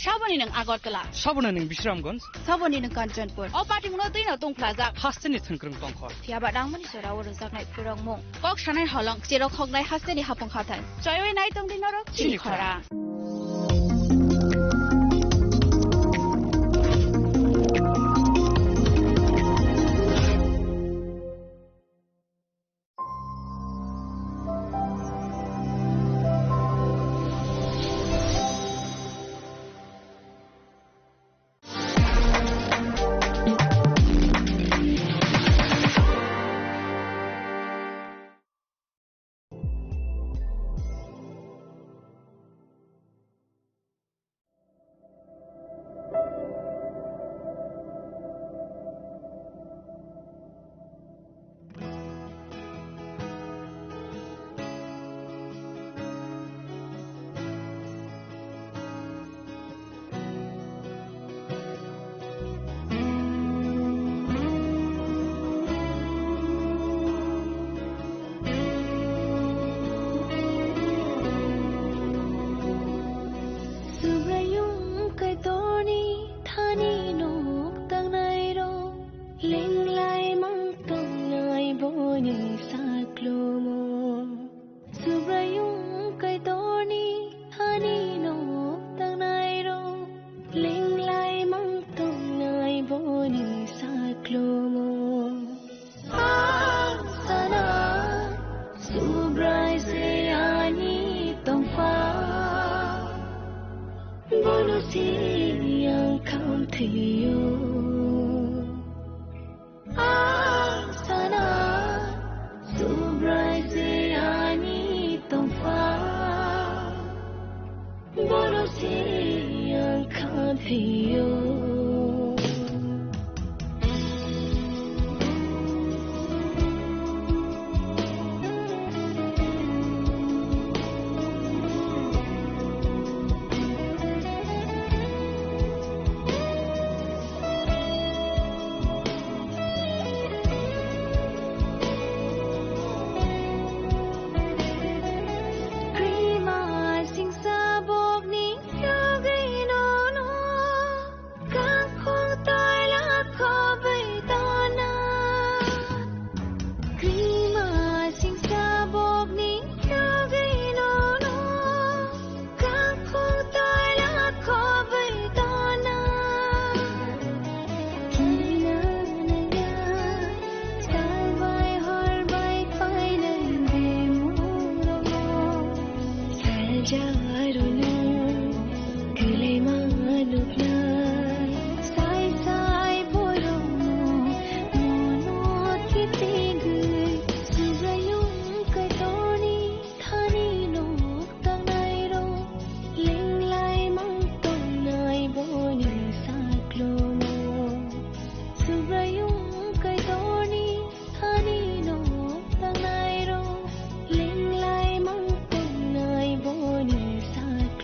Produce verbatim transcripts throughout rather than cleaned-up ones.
Saboni nwng Agartala. Saboni nwng Bisramganj. Saboni nwng Kanchanpur. O patimungno twino tungphlajak. Hasteni thwngkwrwng tongkhor. Phiyaba nangmani jora o rwjaknai phurokmung. Kok sanai holong, cherok hoknai hasteni hapung hathai. Choiwi nai tongdi norok chini khorang. Subraiyung Kaitorni thani nok tangnairok, lenglai mang tongnai boni saklomo. Subraiyung Kaitorni thani nok tangnairok, lenglai mang tongnai boni saklomo. Ang sana Subrai se ani tongpha, bono se ang khamthio. Ang sana Subrai se ani tongpha, bono se ang khamthio. Krima singsa bokni yagwi nono kangkong toila khobwi tona. Krima singsa bokni yagwi nono kangkong toila khobwi tona. Kina nangya, salbai horbai painai bemurokno. Saljarokno kwlai ma nuknai. Sai sai borokno mono kitingwi. Subraiyung Kaitorni thani nok tangnairok, lenglai mang tongnai boni saklomo. Subraiyung Kaitorni thani nok tangnairok, lenglai mang tongnai boni sak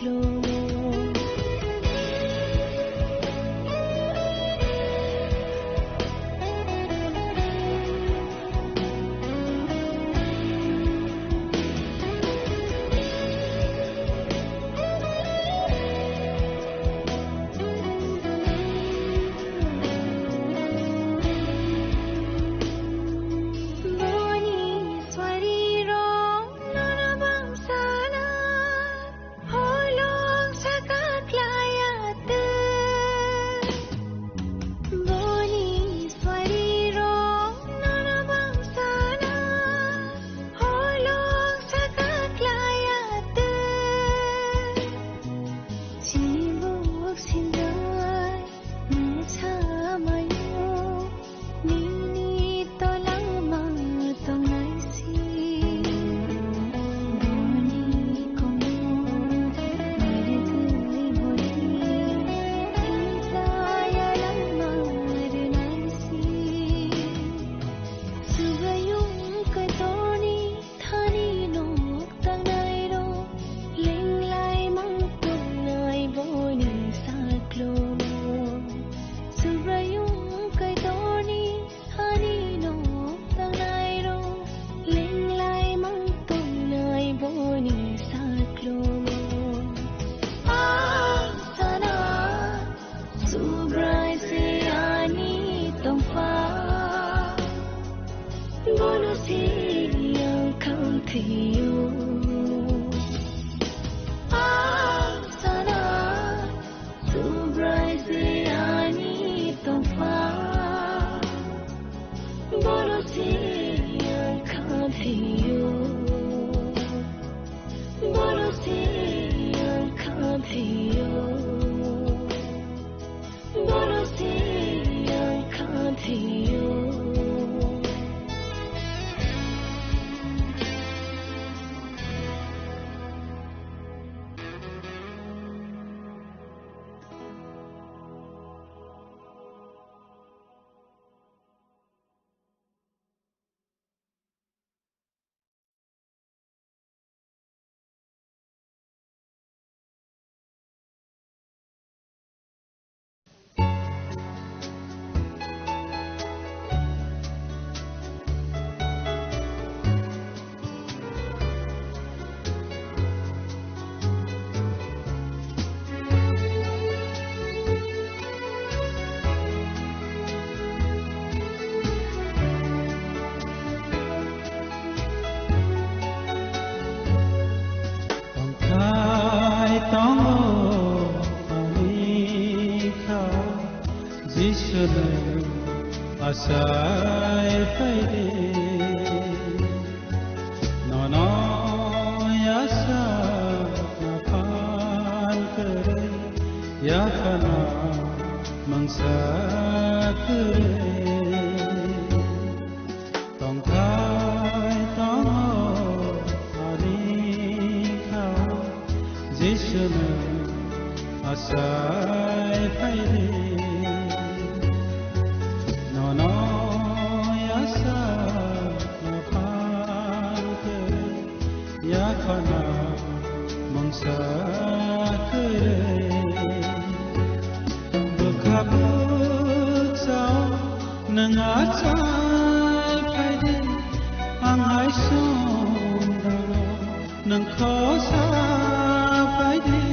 Sai phaidi, nono yasa na phan kwrwi, yaphana mungsa kwrwi. Tongthai tongo ani khao, Jisu nwng asai phaidi. Nono yasa na phan kwrwi, yaphana mungsa kwrwi. Bwkha bwksa o nwng achai phaidi, ang hai songdalo nwng khosa phaidi.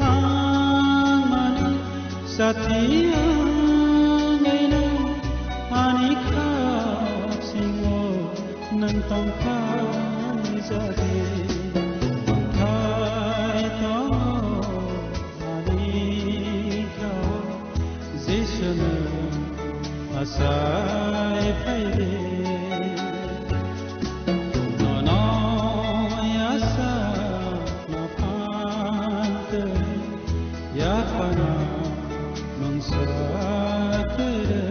Langmani sathi wngwi nwng ani khak singo nwng tongphai jadi, tongphai tongo ani khak. Jisu nwng asai phaidi, nono yasa na phan kwrwi, yaphana mungsa kwrwi.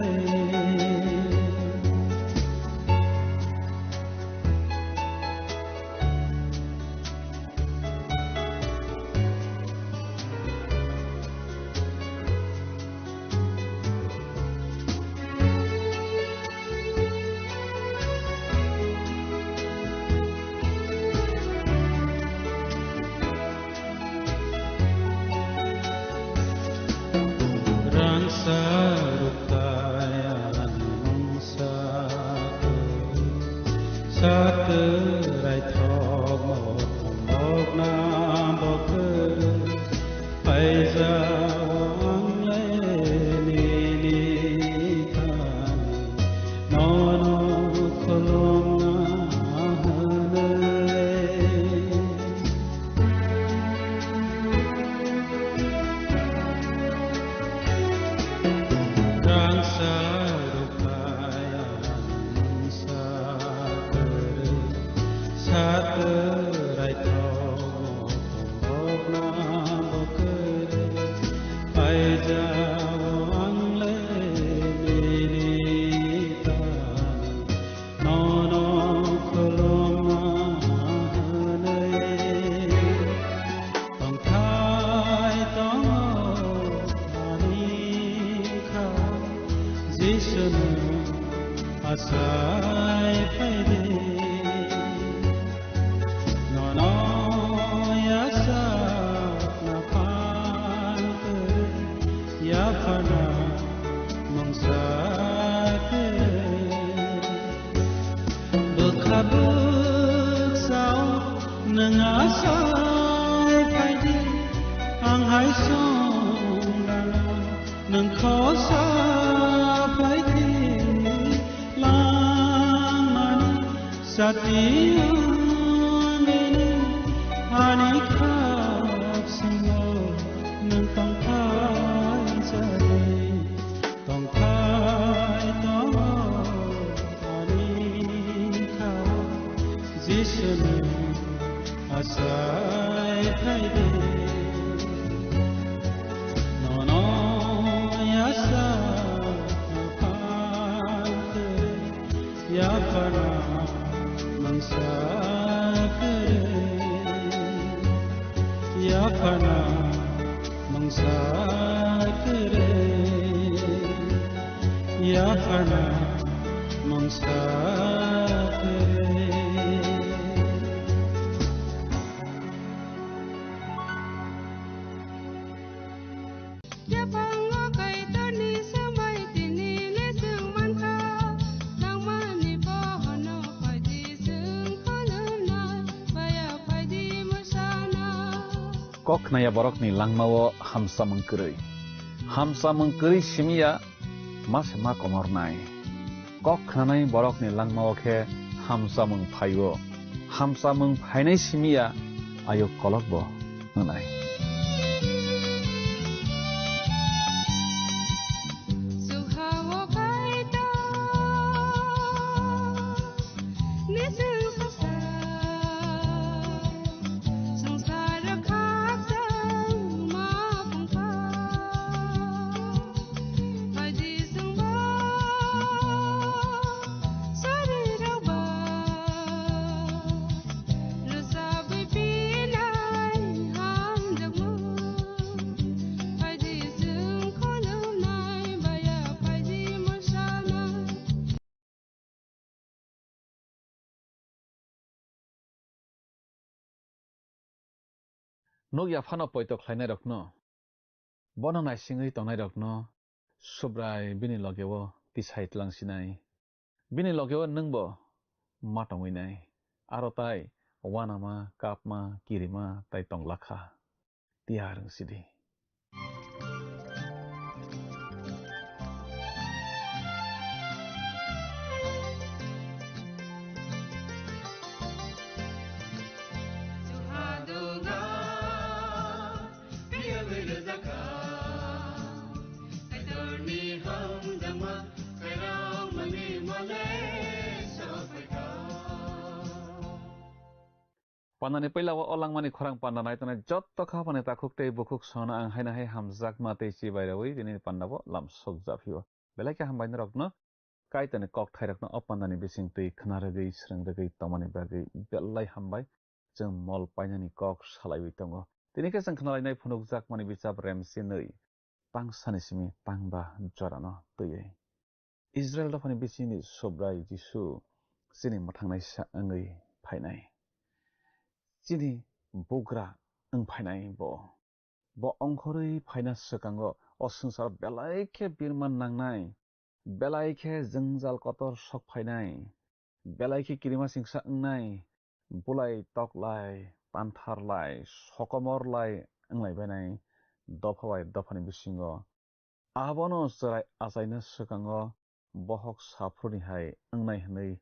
Rangsa rukaya mungsa kwrwi, satwrai thokmo thongbokna bo kwrwi, paijao ang le nini thani. Nono khulumna hwnwi. Rangsa rukaya mungsa kwrwi, satwrai thokmo tongthokna bo kwrwi. Paijao ang le nini thani. Nono khulumna hwnwi tongthai tongo ani khak. Jisu nwng asai phaidi, nono yasa na phan kwrwi, yaphana mungsa kwrwi. Bwkha bwksa o nwng asai phaidi, ang hai songdalo nwng khosa phaidi. Langmani sathi wngwi nwng ani khak singo nwng tongthai jai. Tongthai tongo ani khak, Jisu nwng asai phaidi. Nono yasa na phan kwrwi, yaphana mungsa kwrwi, yaphana mungsa kwrwi, yaphana mungsa kwrwi. Yaphango Kaitorni swmai tini le chwng mankha, nangmani bohono phaidi chwng khulumnai, paya phaidi mwsana. Kok khnaya borokni langmao hamsamung kwrwi. Hamsamung kwrwi simi ya ma se ma komornai. Kok khnanai borokni langmao khe hamsamung phaio. Hamsamung phainai simi ya ayuk kolokbo wngnai. Nuk ya phano poito khlainairokno, bono naisingwi tongnairokno Subrai bini logeo tisai tlangsinai. Bini logeo nwngbo ma tongwinai. Aro tai uanama, kapma, kirima tai tonglakha. Tiyar wng sidi. Pandani puila o langmani khorang panda nai tongnai jotto kha phani takhuk tei bukhuk songno ang haino hai hamjakma tei chibai rwi tini pandabo lam sokjak phio. Belai khe hambai norokno Kaitorni kokthairokno o pandani bising twi khna rwgwi, srwng rwgwi tongmani bagwi belai hambai. Chwng mol painani kok salaiwi tongo. Tini khe chwng khnalainai phunukjakmani bichap Remsi nwi, tangsani simi tangba jorano twiwi. Israel dophani bisingni Subrai Jisu chini mwthangnaisa wngwi phainai. Chini bugra wng phainai bo. Bo ongkhorwi phaina swkango o swngcharo belai khe birman nangnai, belai khe jwngjal kotor sok phainai, belai khe kirima singsa wngnai, bulai toklai, pantharlai, sokomorlai wnglai bainai dopha bai dophani bisingo. Abono chwrai achaina swkango bohok saphurni hai wngnai hwnwi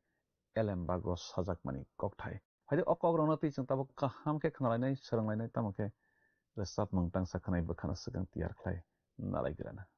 elembago sajakmani kokthai. Phaidi o kokrokno twi chwng tabuk kaham khe khnalainai, swrwnglainai, tamo khe rwchapmung tangsa khwnai bwkhano swkang tiyar khlai nalaigrana.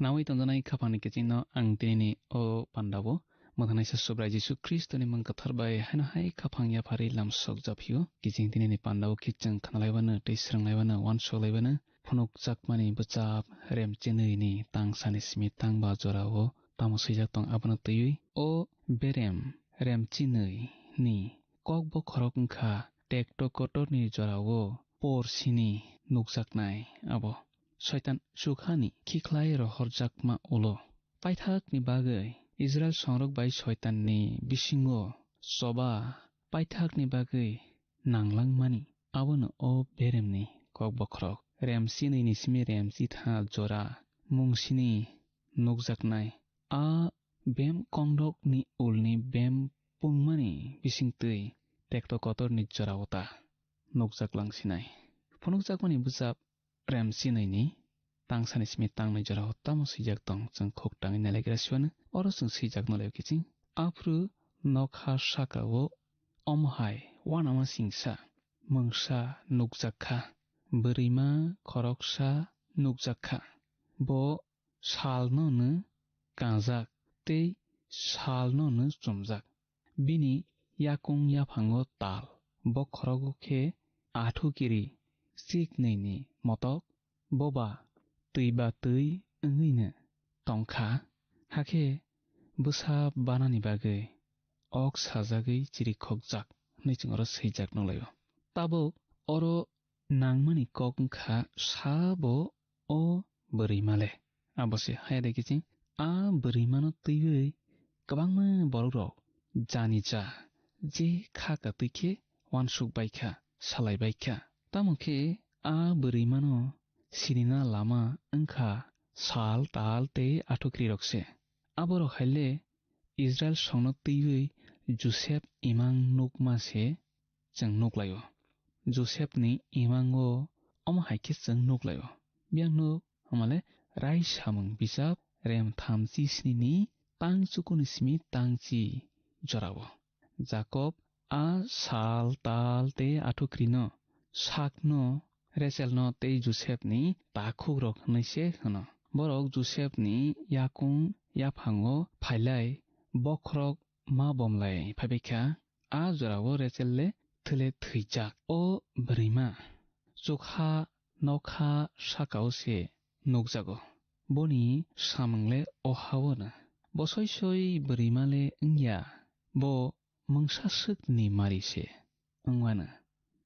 Nawi tonjaknai khaphangni kichingno ang tinini o pandao mwthangnaisa Subrai Jisu Khristoni mung kwthar bai haino hai khaphang yapharwi lam sok japhio. Kiching tinini pandao kiching khnalaibano tei swrwnglaibano uansuk laibano phunukjakmani bwchap rem chinwi ni tang sani simi tang ba jorao tamo swijak tong abono twiwi o berem rem chinwi ni kok bokhorok wngkha tekto kotorni jorao por sini nukjaknai abo. Soitan chukhani khikhlai rohorjakma ulo. Paithakni bagwi Israel songrok bai Soitanni bisingo choba paithakni bagwi nanglangmani. Abono o beremni kok bokhorok. Rem sinwi ni simi rem chitha jora mung sini nukjaknai. A bem kongdokni ulni bem pungmani bisingtwi tekto kotorni jorao ta nukjak langsinai. Phunukjakmani bwchap rem sinwi ni tang sani simi tangnwi jorao tamo swijak tong chwng khuk tangwi nailaikra siwano oro chwng swijak nalaio kiching. Aphuru nokha sakao omo hai uanama singsa mungsa nukjak kha, bwrwima khoroksa nukjak kha. Bo salno no kanjak tei salno no chumjak. Bini yakung yaphango tal, bokhorogo khe athukiri siknwini motok, boba twi ba twi wngwino tongkha, hakhe bwsa banani bagwi ok sajagwi chirikhokjak hwnwi chwng oro swijak nukhlaio. Tabuk oro nangmani kok wngkha sabo o bwrwima le. Abo se haya de kiching a bwrwimano twiwi kwbangma borokrok jani cha je kha kwtwi khe uansuk bai kha, salai bai kha. Tamo khe a bwrwimano sinina lama wngkha sal, tal tei athukrirok se. Aborok hai le Israel songno twiwi Josep imang nukma se chwng nuklaio. Josepni imango omo hai khe chwng nuklaio. Biyang nuk hwnmale rai samung bijap rem thamchi snini tang chukuni simi tangchi jorao. Jakob a sal, tal tei athukrino sakno Rechelno tei Josepni takhukrok hwnwi se hwno. Borok Josepni yakung yaphango phailai bokhorok ma bomlai phaibaikha. A jorao Rachel le thwile thwijak. O bwrwima chukha nokha sakao se nukjago. Boni samung le o ha-o no. Bo soi soi bwrwima le wngya. Bo mungsa swkni mari se wngmano.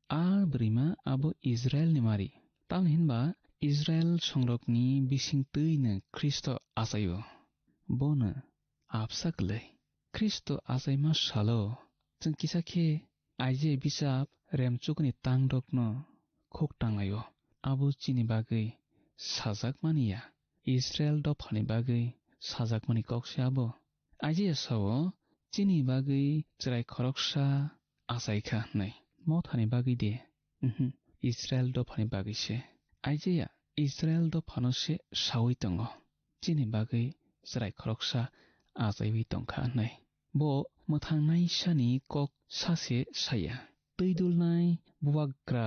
A bwrwima abo Israelni mari. Tamni hinba Israel songrokni bisingtwi no Khristo achaio. Bono absa kwlwi. Khristo achaima salo chwng kisa khe Isaiah bisap remchukni tangdokno khuk tanglaio. Abo chini bagwi sajakmani ya. Israel dophani bagwi sajakmani kok se abo. Isaiah sao, "Chini bagwi chwrai khoroksa achaikha," hwnwi. Mothani bagwi de? Uhmm, Israel dophani bagwi se. Isaiah Israel dophano se saui tongo, "Chini bagwi chwrai khoroksa achaiwi tongkha," hwnwi. Bo mwthangnaisani kok sa se saya. Twidulnai bubagra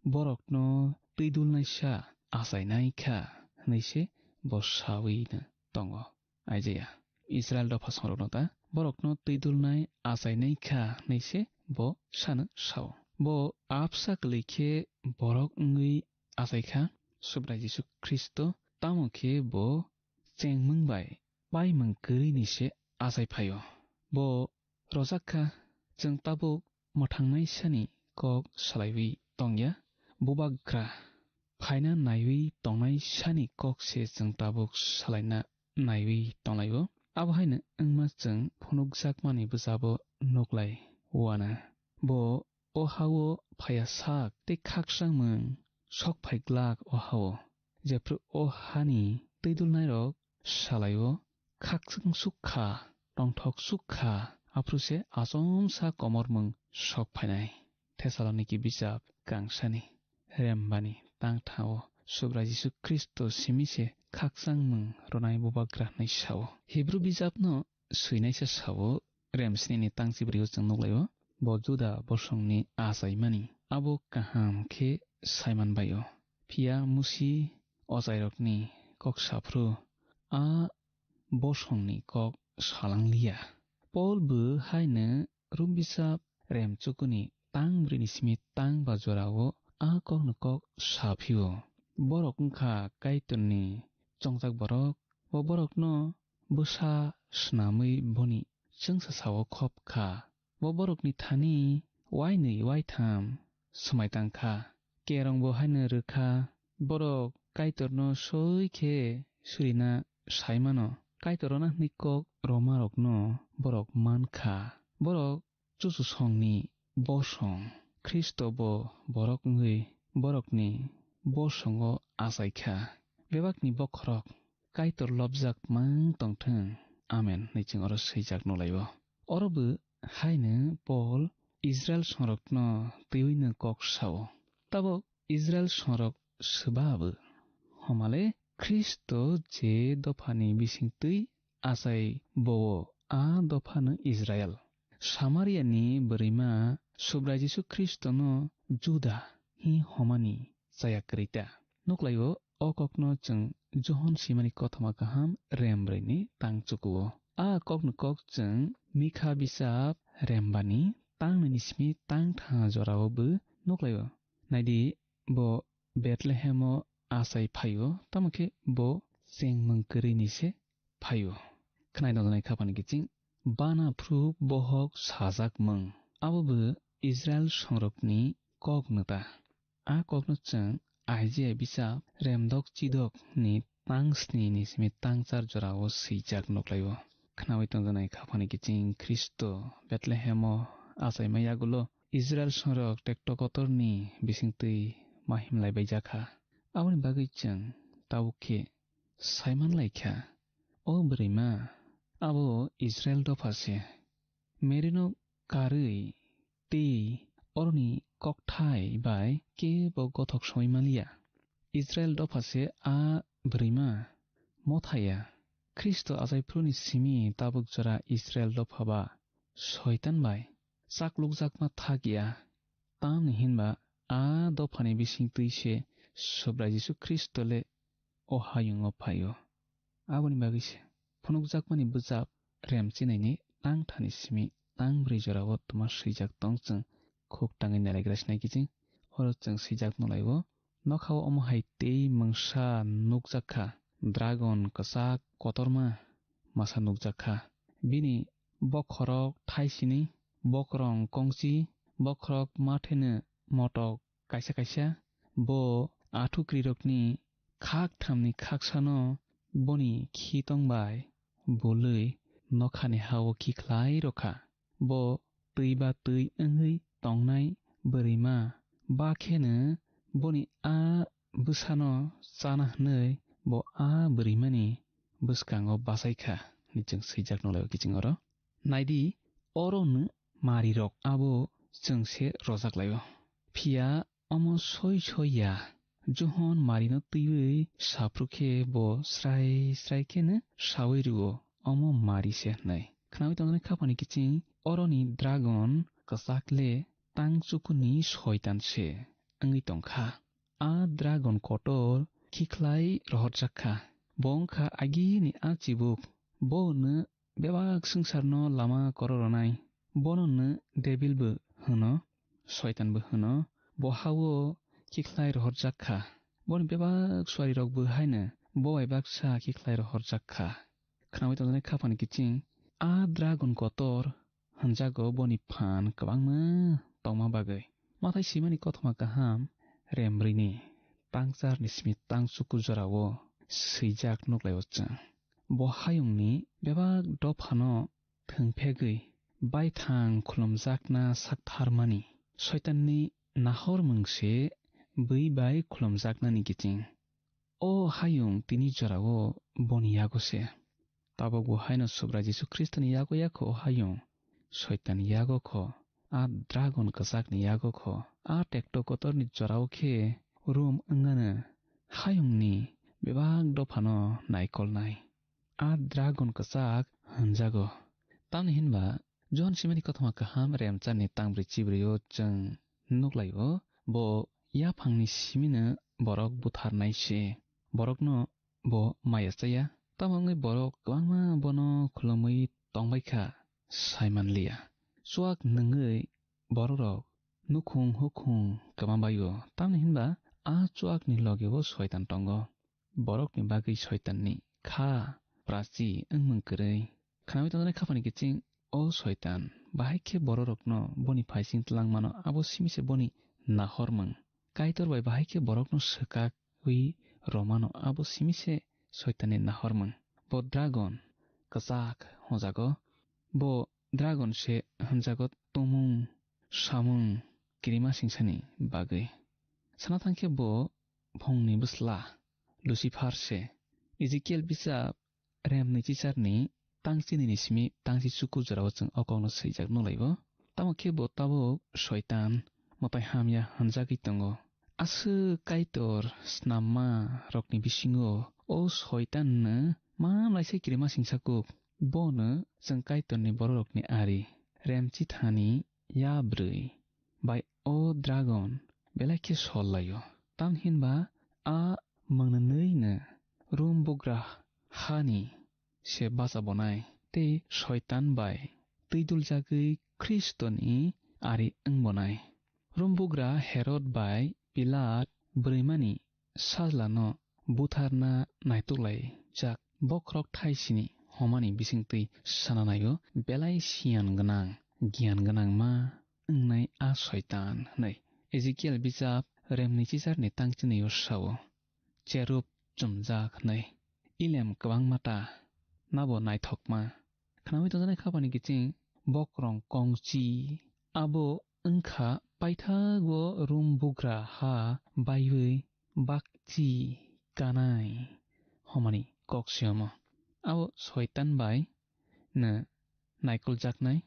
borokno twidulnaisa achainaikha hwnwi se bo saui tongo. Isaiah Israel dopha songrokno ta borokno twidulnai achainaikha hwnwi se bo sano sao. Bo absa kwlwi khe borok wngwi achaikha Subrai Jisu Khristo, tamo khe bo chengmung bai paimung kwrwini se achai phaio. Bo rojak kha, chwng tabuk mwthangnaisani kok salaiwi tongya, bubagra phaina naiwi tongnaisani kok se chwng tabuk salaina naiwi tonglaio. Abo haino wngma chwng phunukjakmani bwchabo nuklai uana. Bo o ha-o phaiya sak tei khakchangmung sok phai glak o ha-o. Jephru o hani twidulnairok salai-o, khakchang suk kha, tongthok suk kha, aphru se achomsa komormung sok phainai. Thessaloniki bijap kangsani rembani tangtha-o Subrai Jisu Khristo simi se khakchangmung rwnai bubagra hwnwi sao. Hibru bijapno swinaisa sao, rem snini tang chibrwi-o chwng nuklaio, bo Juda bosongni achaimani abo kaham khe saiman bai-o. Phiya Musi ochairokni kok saphru a bosongni kok salang liya. Pol bo haino Rom bisap remchukuni tang bwrwini simi tang ba jorao a kokno kok sa phio. Borok wngkha Kaitorni chongjak borok, bo borokno bwsa snamwi boni chwngsa sao khop kha. Bo borokni thani wainwi waitham swmai tang kha. Kerongbo haino rwkha, borok Kaitorno soi khe surina sai mano. Kaitor rwna hwnwi kok rwmarokno borok man kha. Borok chuchusongni bosong. Khristo bo borok wngwi borokni bosongo achai kha. Bebakni bokhorok Kaitor lobjak mang tongthwng. Amen hwnwi chwng oro swijak nukhlaio. Oro bo haino Pol Israel songrokno twiwino kok sao. Tabok Israel songrok swba bo. Homale Khristo je dophani bisingtwi achai bowo, a dophano Israel. Samariani bwrwima Subrai Jisu Khristono Juda hi homani chaya kwrwi ta. Nuklaio, o kokno chwng Johon simani kothoma kaham rem brwini tang chukuo. A kokni kok chwng Mikha bisap rembani tang nini simi tang tha jorao bo nuklaio. Naidi, bo Bethlehemo achai phaio, tamo khe bo chengmung kwrwini se phaio. Khwnai tongjaknai khapani kiching, bana phru bohok sajak mung. Abo bo Israel songrokni kok nota. A kokno chwng Isaiah bisap remdok chidok ni tang sni ni simi tang char jorao swijak nuklaio. Khnaui tongjaknai khapani kiching Khristo Bethlehemo achaima yagulo Israel songrok tekto kotorni bisingtwi ma himlai baijakha. Aboni bagwi chwng tabuk khe sai manlaikha, o bwrwima abo Israel dopha se. Merino karwi tei oroni kokthai bai kebo gothok soi manliya. Israel dopha se a bwrwima mothaya. Khristo achaiphuruni simi tabuk jora Israel dopha ba Soitan bai chaklukjakma thak ya. Tamni hinba a dophani bisingtwi se Subrai Jisu Khristo le o hayungo phaio. Aboni bagwi se phunukjakmani bwchap rem chinaini tang thani simi tang brwi jorao twma swijak tong chwng khuk tangwi nailagra sinai kiching. Oro chwng swijak nulaio. Nokhao omo hai tei mungsa nukjak kha, dragon kwchak kotorma masa nukjak kha. Bini bokhorok thaisini, bokrong kongchi, bokhorok matheno motok kaisa kaisa. Bo athukrirokni khak thamni khaksano boni khitong bai bulwi nokhani hao khikhlai rokha. Bo twi ba twi wngwi tongnai bwrwima, ba kheno boni a bwsano chana hwnwi bo a bwrwimani bwskango bachai kha, hwnwi chwng swijak nulaio kiching oro. Naidi, oro no marirok abo chwng se rojak laio. Phiya omo soi soi ya. Johon marino twiwi saphru khe bo srai srai kheno saui rwo, omo mari se hwnwi. Khnaui tongjaknai khapani kiching, oroni dragon kwchak le tang chukuni soitan se wngwi tong kha. A dragon kotor khikhlai rohorjak kha. Bo wng kha agini a chibuk. Bo hwno bebak swngcharno lama kororonai. Bono hwno Debil bo hwno, Soitan bo hwno. Bo ha-o khikhlai rohorjak kha. Boni bebak suarirok bo haino bo bai baksa khikhlai rohorjak kha. Khnaui tongjaknai khapani kiching, a dragon kotor hwnjago boni phan kwbangma tongma bagwi. Mathai swimani kothoma kaham rembrwini tangcharni simi tangchuku jorao swijak nuklaio chwng. Bo hayungni bebak dophano thwngphegwi baithang khulumjakna saktharmani. Soitanni nahormung se bui bai khulumjaknani kiching. O hayung tini jorao boni yago se. Tabukbo haino Subrai Jisu Khristoni yago ya kho o hayung. Soitanni yago kho, a dragon kwchakni yago kho, a tekto kotorni jorao khe rum wngano hayungni bebak dophano naikolnai. A dragon kwchak hwnjago. Tamni hinba Johon simani kothoma kaham remcharni tangbrwi chibrio chwng nuklaio, bo yaphangni simino borok butharnai se. Borokno bo maya chaya, Tamo wngwi borok kwbangma bono khulumwi tongbai kha, sai man liya. Chuak nwngwi bororok nukhung hukhung kwma bai-o, tamni hinba a chuakni loge-o soitan tongo. Borokni bagwi soitanni kha prachi wngmung kwrwi. Khnawi tongjaknai khapani kiching, o soitan bahai khe bororokno boni phaising tlangmano abo simi se boni nahormung. Kaitor bai bahai khe borokno swkakwi romano abo simi se soitanni nahormung. Bo dragon kwchak hwnjago. Bo dragon se hwnjago tumung samung kirima singsani bagwi. Sana thangkhe bo phungni bwsla Lucifer se. Ezekiel bisap rem nwichicharni tang chinini simi tang chi chuku jorao chwng o kokno swijak nukhlaibo. Tamo khe bo tabuk soitan mwtai hamya hwnjagwi tongo. Aswk Kaitor snamma rokni bisingo o soitanno ma mlaisa kirima singsa kuk. Bono chwng Kaitorni bororokni ari rem chithani ya bwrwi bai o dragon belai khe sol laio. Tamni hinba a mwngnwino Rum bugra hani se bacha bonai tei soitan bai twiduljagwi Khristoni ari wng bonai. Rum bugra Herod bai Pilat bwrwimani sajlano butharna naituklaijak bokhorok thaisini homani bisingtwi sana naio, belai siyan gwnang, giyan gwnangma wngnai a soitan hwnwi. Ezekiel bijap remni chichar ni tang chini o sao, cherub chumjak hwnwi. Ilem kwbangma ta nabo naithokma. Khnawi tongjaknai khapani kiching bokrong kongchi. Abo wngkha paithago Rum bugra ha baiwi bakchi kanai homani kok siyomo. Abo soitan bai no naikoljaknai.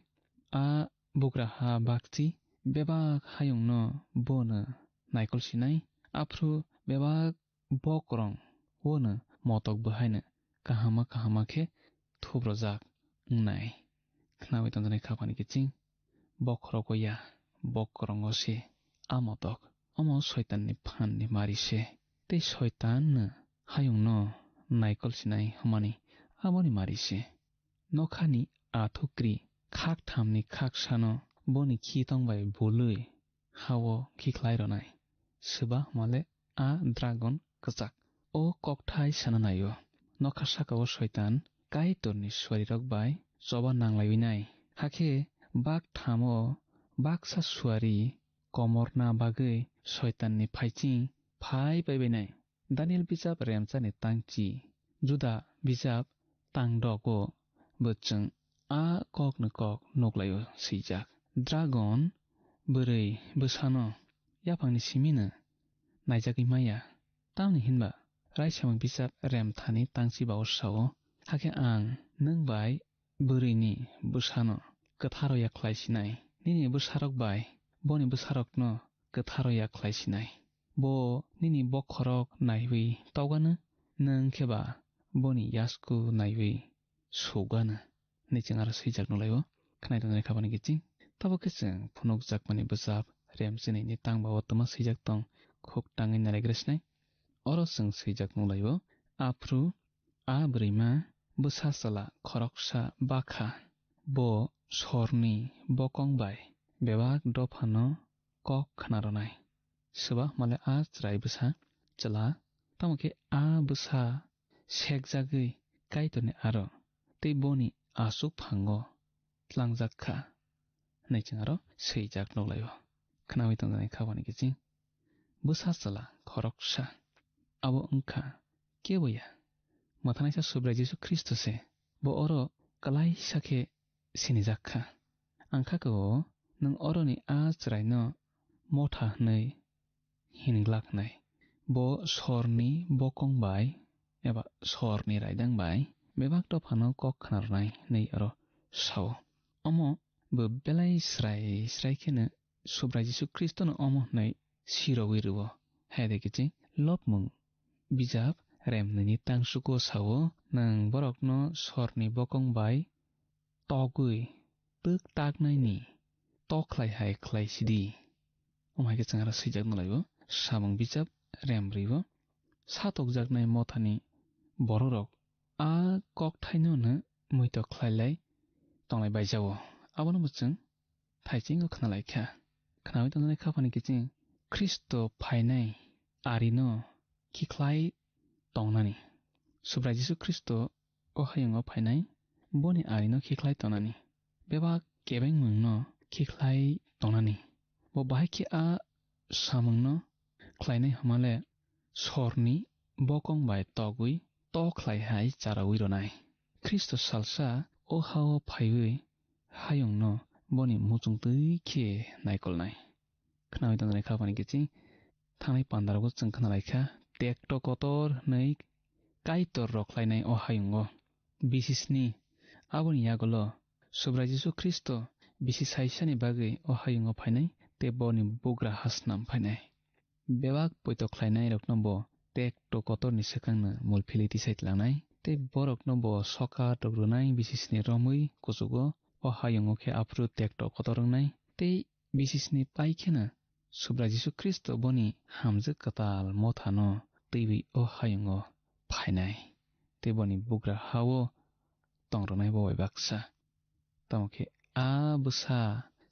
A bugra ha bakchi bebak hayungno bono naikol sinai. Aphuru bebak bokrong wono motok bwhaino kahama kahama khe thubrojak wngnai. Khnawi tongjaknai khapani kiching bokhorogo ya, bokrongo se a motok. Omo soitanni phanni mari se. Tei soitanno hayungno naikol sinai hwnmani aboni mari se. Nokhani athukri khak thamni khaksano boni khitong bai bului hao khikhlai ronai. Swba hwnmale a dragon kwchak. O kokthai sana naio. Nokha saka o soitan Kaitorni suarirok bai choba nanglaiwi nai. Hakhe bak thamo baksa suari komorna bagwi soitanni phaiching phai paibai nai. Daniel bijap remchani tangchi, Juda bijap tangdogo bo chwng a kokni kok nuklaio swijak. Dragon bwrwi bwsano yaphangni simino naijagwi maya. Tamni hinba Raisamung bijap remthani tangchi bao sao, hakhe ang nwng bai bwrwini bwsano kwtharo ya khlai sinai. Nini bwsarok bai boni bwsarokno kwtharo ya khlai sinai. Bo nini bokhorok naiwi togano, nwng khe ba boni yasku naiwi sugano. Ni chwng aro swijak nukhlaio, khnai tongnai khabani kiching. Tabuk khe chwng phunukjakmani bwchap rem chinini tang bao twma swijak tong, khuk tangwi nailaigwrwi sinai. Oro chwng swijak nukhlaio, aphuru a bwrwima bwsa chwla khoroksa bakha. Bo sorni bokong bai bebak dophano kok khna rwnai. Swba hwnmale a chwrai bwsa chwla, tamo khe a bwsa sekjagwi Kaitorni aro tei boni aswk phango tlangjak kha hwnwi chwng aro swijak nukhlaio. Khnawi tongjaknai khabani kiching. Bwsa chwla khoroksa. Abo wngkha kebo ya, mwthanaisa Subrai Jisu Khristo se. Bo oro kwlaisa khe sinijak kha. Ang kha khe o, nwng oroni a chwraino motha hwnwi hin glak hnai. Bo sorni bokong bai eba sorni raidang bai bebak dophano kok khna rwnai hwnwi aro sao. Omo bo belai srai srai kheno Subrai Jisu Khristono omo hwnwi sirogwi rwo. Hai de kiching Lobmung bijap rem nini tangsugo sao, nwng borokno sorni bokong bai togwi twk taknaini tokhlai hai khlai sidi. Omo hai khe chwng aro swijak nukhlaio, samung bijap rem rwo. Satokjaknai mothani bororok a kokthaino no muitok khlailai tonglai baijao. Abono bo chwng thaisingo khnalaikha. Khnaui tongjaknai khaphani kiching Khristo phainai arino khikhlai tongnani. Subrai Jisu Khristo o hayungo phainai boni arino khikhlai tongnani. Bebak kebengmungno khikhlai tongnani. Bo bahai khe a samungno khlainai hwnmale sorni bokong bai togwi to khlai hai charaui rwnai. Khristo salsa o hao phaiwi hayungno boni muchungtwi khe naikolnai. Khnaui tongjaknai khaphani kiching thangnai pandarogo chwng khnalaikha, tekto kotor hwnwi Kaitor rok khlainai o hayungo. Bisisni aboni yagulo Subrai Jisu Khristo bisi saisani bagwi o hayungo phainai tei boni bugra ha snam phainai. Bebak poito khlainairokno bo tekto kotorni swkangno mul philwi tisai tlangnai tei borokno bo sokat rok rwnai bisisni romwi kuchugo o hayungo khe aphuru tekto kotor wngnai tei bisisni pai kheno Subrai Jisu Khristo boni hamjwk kwtal mothano twiwi o hayungo phainai tei boni bugra hao tong rwnai bo bai baksa. Tamo khe a bwsa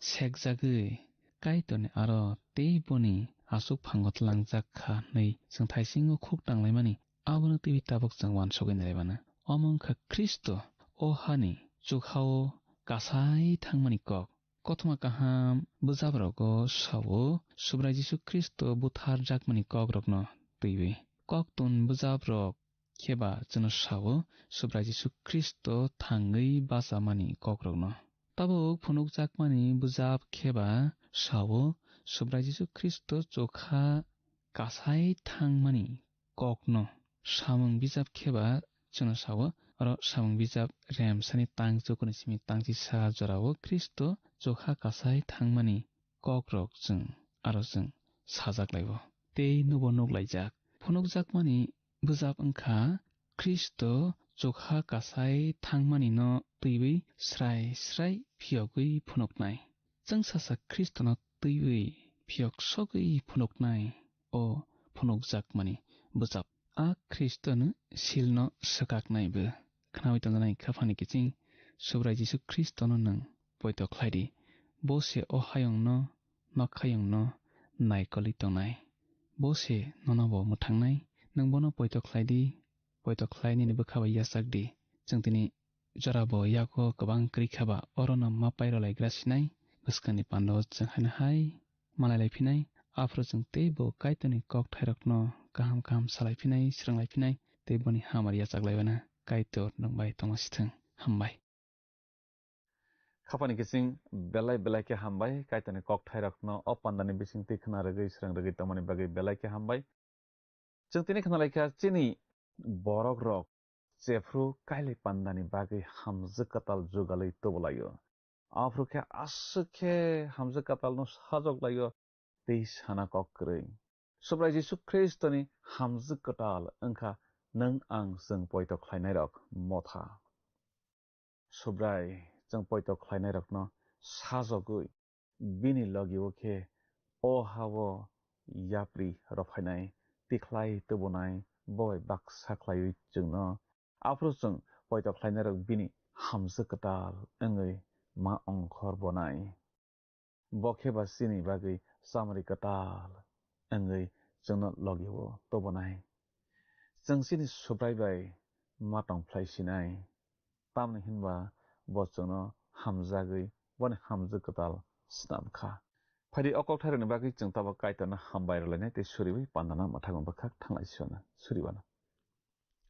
sekjagwi Kaitorni aro tei boni aswk phango tlangjak kha hwnwi chwng thaisingo khuk tanglaimani abono twiwi tabuk chwng uansugwi nailaimano. Omo wngkha Khristo o hani chukhao kasai thangmani kok. Kothoma kaham bwjaprogo sao Subrai Jisu Khristo butharjakmani kokrokno twiwi. Koktun bwjaprok kheba chwngno sao Subrai Jisu Khristo thangwi bachamani kokrokno. Tabuk phunukjakmani bwjap kheba sao Subrai Jisu Khristo chokha kasai thangmani kokno. Samung bijap kheba chwngno sao, oro samung bijap remsani tang chukuni simi tangchisa jorao Khristo chokha kasai thangmani kokrok chwng aro chwng sajak laibo tei nubo nuklaijak. Phunukjakmani bwjap wngkha Khristo chokha kasai thangmani no twiwi srai srai phiyogwi phunuknai. Chwng sasa Khristono twiwi phiyok sogwi phunuknai o phunukjakmani bwjap. A Khristono silno swkaknai bo. Khnaui tongjaknai khaphani kiching Subrai Jisu Khristono nwng poito khlai di. Bo se o hayungno, nokhayungno naikolwi tongnai. Bo se nono bo mwthangnai. Nwng bono poito khlai di, poito khlai nini bwkha bai yachak di. Chwng tini jorabo yago kwbang kwrwi kha ba, orono ma pai rwlaigra sinai, bwskangni pandao chwng haino hai malai lai phinai, aphuru chwng teibo Kaitorni kokthairokno kaham kaham salai phinai, swrwng lai phinai, tei boni hamari yachak lai bana. Kaitor nwng bai tongma sithwng. Hambai. Khapani kiching belai belai khe hambai, Kaitorni kokthairokno o pandani bisingtwi khna rwgwi swrwng rwgwi tongmani bagwi belai khe hambai. Chwng tini khna lai kha chini borok rok jephru kailai pandani bagwi hamjwk kwtal jugalwi tubulaio. Aphuru khe aswk khe hamjwk kwtalno sajok laio tei sana kok kwrwi. Subrai Jisu Khristoni hamjwk kwtal wngkha nwng ang chwng poito khlainairok motha. Subrai chwng poito khlainairokno sajogwi bini logio khe o ha-o yapri rwphainai, tikhlai tubunai, bo bai baksa khlaiwi chwngno. Aphuru chwng poito khlainairok bini hamjwk kwtal wngwi ma ongkhor bonai. Bo khe ba chini bagwi chamari kwtal wngwi chwngno logio tubunai. Chwng chini Subrai bai ma tongphlai sinai. Tamni hinba bo chwngno hamjagwi boni hamjwk kwtal snam kha. Phaidi o kokthairokni bagwi chwng tabuk Kaitorno hambai rwlainai tei suriwi pandana mwthangwi bwkhak thanglai siyana suriwano.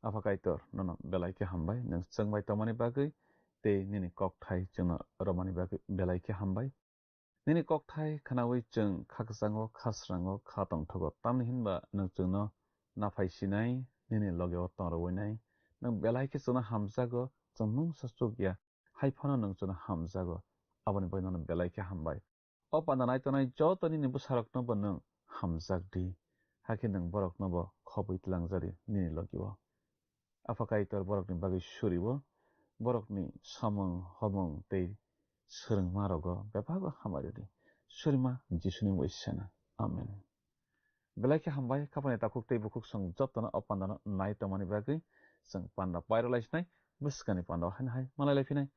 Apha Kaitor, nono belai khe hambai, nwng chwng bai tongmani bagwi tei nini kokthai chwngno romani bagwi belai khe hambai. Nini kokthai khnaui chwng khakchango, khasrango, kha tongthogo, tamni hinba nwng chwngno naphai sinai, nini logeo tong rwui nai. Nwng belai khe chwngno hamjago, chwng mungsa chukya, hai phano nwng chwngno hamjago, aboni bagwi nono belai khe hambai. O panda nai tongnai joto nini bwsarokno bo nwng hamjak di, hakhe nwng borokno bo khobwi tlangjak di nini logio. Apha Kaitor borokni bagwi suriwo, borokni samung homung tei swrwngma rogo bebago hamari di. Surima Jisuni mwisana. Amen. Belai khe hambai, khapani takhuk tei bukhuk song jotono o pandano nai tongmani bagwi. chwng panda pairwlai sinai, bwskangni panda o haino hai malailai phinai.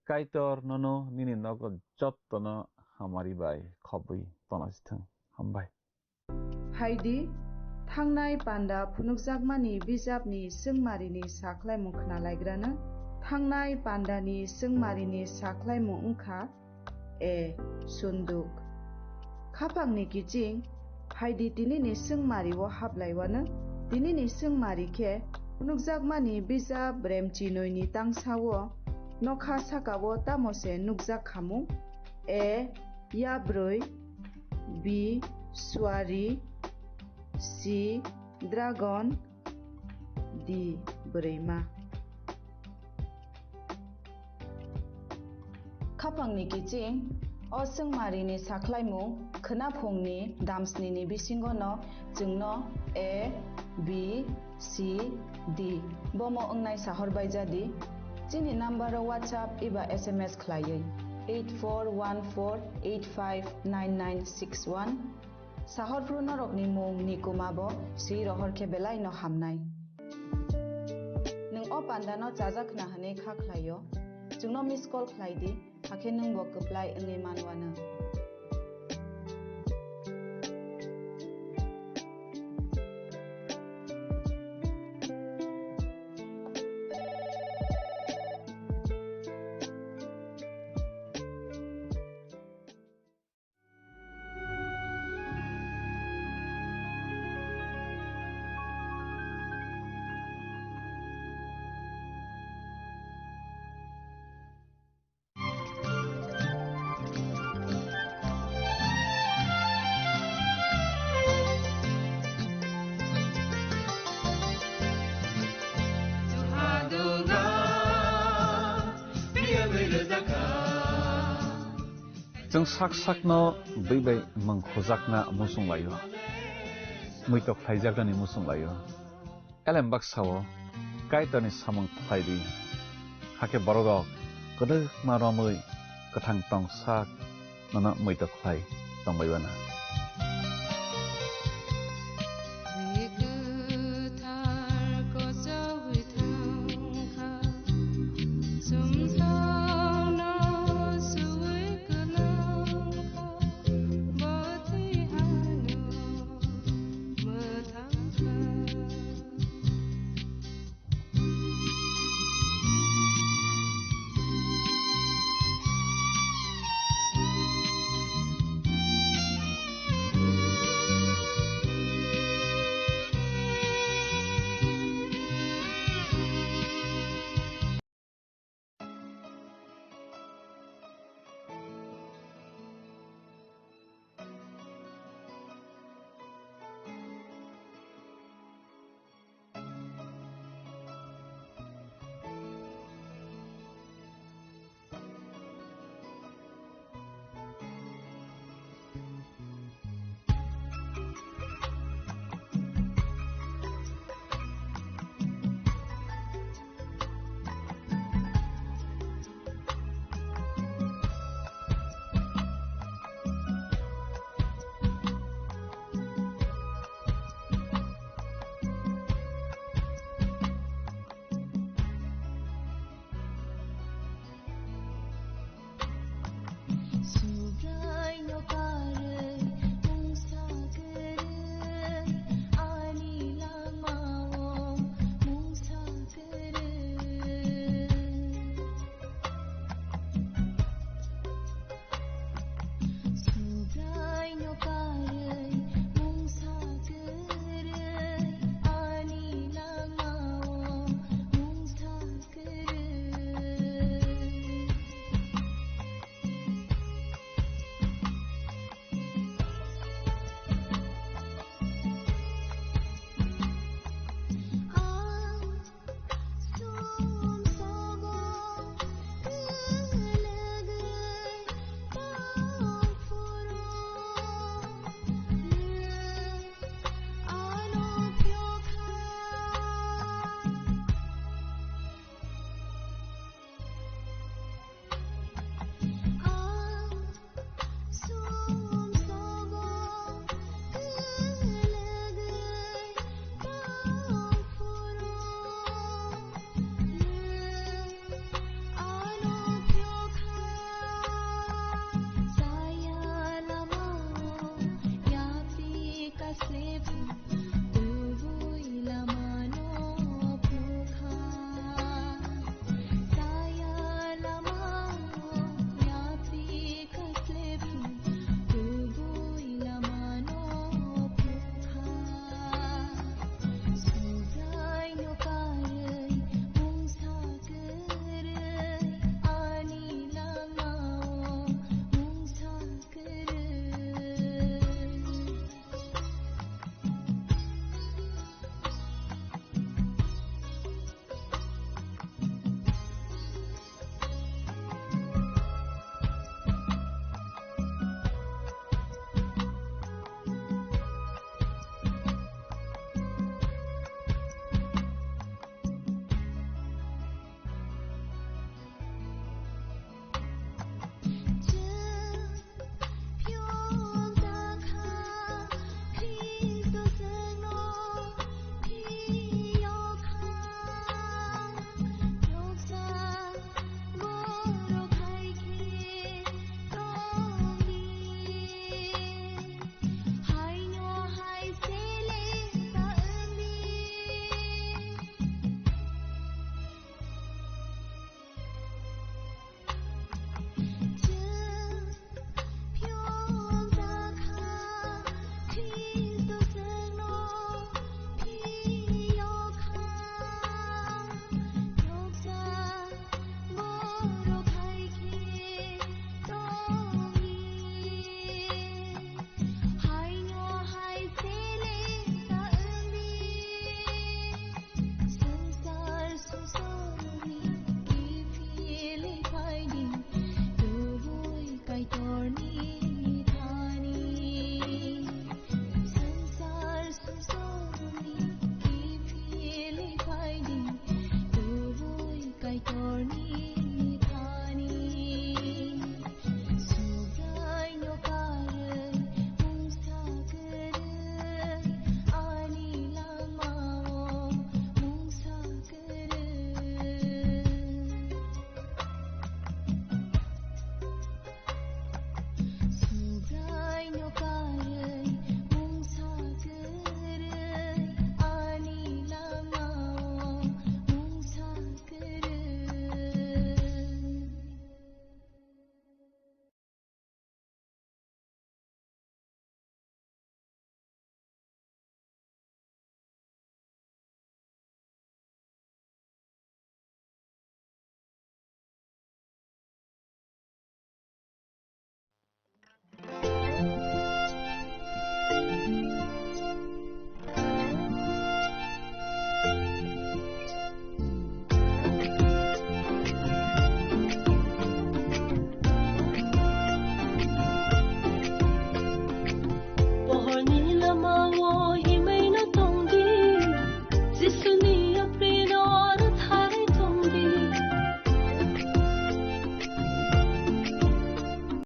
Kaitor nono nini nogo jottono hamari bai khobwi tonasi thung. Hambai. Phaidi, thangnai panda phunukjakmani bijapni swngmarini sakhlaimung khnalaigrano. Thangnai pandani swngmarini sakhlaimung wngkha A. Sunduk. Khapangni kiching, phaidi tinini swngmari o hablaiwano. Tinini swngmari khe phunukjakmani bijap Remchinoini tangsa o nokha saka o tamo se nukjak khamung? A. Yabrwi. B. Suari. C. Dragon. D. Bwrwima. Khapangni kiching, o swngmarini sakhlaimung khwnaphungni damsnini bisingono chwngno A, B, C, D bomo wngnai sahor baijadi. Chini number o WhatsApp eba S M S khlaiwi eight four one four eight five nine nine six one. Sahorphru norokni mung ni kuma bo swi rohor khe belai no hamnai. Nwng o panda no chajak khna hwnwi kha khlai o, chwngno miss call khlai di, hakhe nwng bo kwplai wngwi man uanw. Chwng sak sakno bwi bai mung khujakna muchung lai-o, muitok khlaijaknani muchung lai-o. Elem baksa-o Kaitorni samung khlai di, hakhe bororok kwdwkma romwi kwthang tong sak nono muitok khlai tongbai uanw.